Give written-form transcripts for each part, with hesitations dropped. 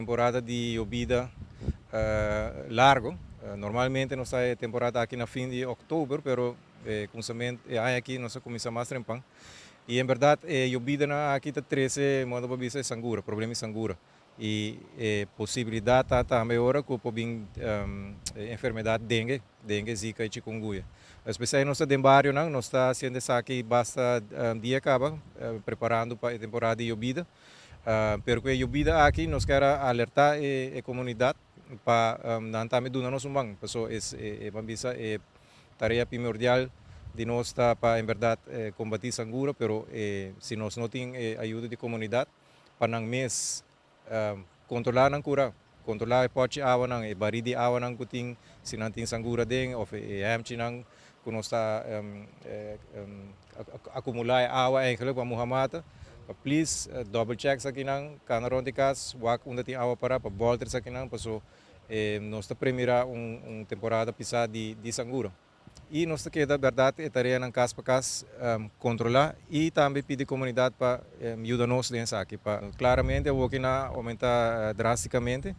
Temporada di yobida largo. Normalmente nos ta e temporada aki na fin di october, pero e cuminsament e aña aki nos a cuminsa mas trempan. Y en berdad e yobidanan aki ta trece, modo pa bisa, e sangura, problema di sangura. Y e posibilidad ta tambe ora cu por bin e enfermedad dengue, dengue, zika y chikungunya. Especial nos ta den barionan, nos ta haciendo esaki basta dia caba, preparando pa e temporada di yobida. Pero ku e yobida aki nos kier a alertá e komunidat pa nan tambe duna nos un man. Paso es e ban bisa e tarea primordial di nos ta pa en bèrdat kombatí sangura, pero si nos no tin e ayuda di komunidat pa nan mes kontrolá nan kura, kontrolá e pòchi awanan, e barí di awanan ku tin, si nan tin sangura aden òf e hèmchinan ku nos ta akumulá e awa eigenlijk pa muha mata. Pa please double check esakinan, kana rònt di kas, wak unda tin awa pará pa bòlter esakinan paso nos ta premirá un temporada pisá di sangura. I nos ta keda bèrdat e tareanan kas pa kas kontrolá i tambe pidi komunidat pa yuda nos den esaki. Pa klaramente awoki na oumentá drástikamente.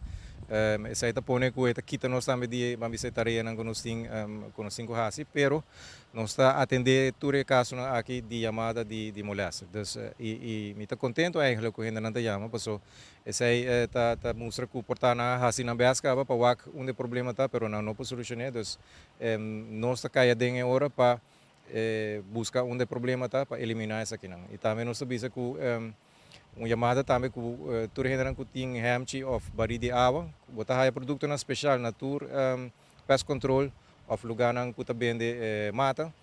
Esei ta pone ku e ta kita nos tambe di ban bisa e tareanan ku nos tin ku nos tin ku hasi, pero nos ta atendé tur e kasonan aki di yamada di molèster. Dus i mi ta kontentu eigentlik ku hendenan ta yama paso esei ta mustra ku por ta nan a hasi nan bèst kaba pa wak unda e problema ta, pero nan no por solushoné. Dus nos ta kai aden e ora pa buska unda e problema ta pa eliminá esakinan. I tambe nos ta bisa ku un yamada tambe ku tur hendenan ku tin hèmchi òf barí di awa, bo ta haya produktonan speshal na tur pest control òf lugánan ku ta bende mata.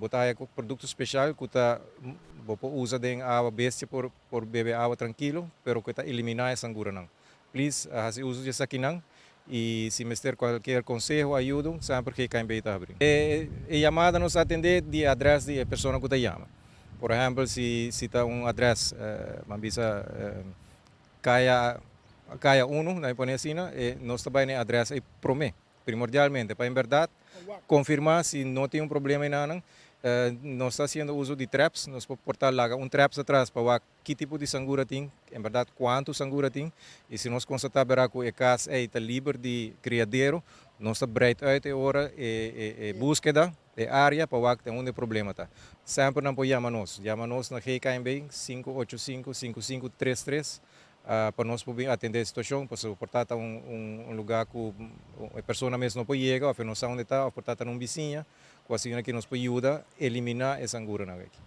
Bo ta haya produkto speshal ku ta bo por usa den awa, bestia por bebe awa trankilo, pero ku ta eliminá e sanguranan. Please hasi uso di esakinan y si mester cualkier conseho o ayudo semper GKNB ta habri. E yamada nos ta atende di e adres di e persona cu ta yama. Por ehempel si si ta un adres ban bisa caya caya uno nan pone asina nos ta bay na e adres ey prome. Primordialmente pa en berdad confirma si no tin un problema eynanan nos ta haciendo uso di traps nos por por ta laga un traps atras pa wak ki tipo di sangura tin, en berdad cuanto sangura tin, y si nos constata bera cu e cas ey ta liber di criadero, nos ta breid uit e ora e busqueda, e area pa wak den unda e problema ta. Semper nan por yama nos, yama nos na GKNB 585 5533 pa nos por bin atende e situacion, pasobra por ta ta un lugar cu e persona mes no por yega of e no sa unda e ta of por ta ta na un bisiña cu asina ki nos por yuda elimina e sanguranan aki.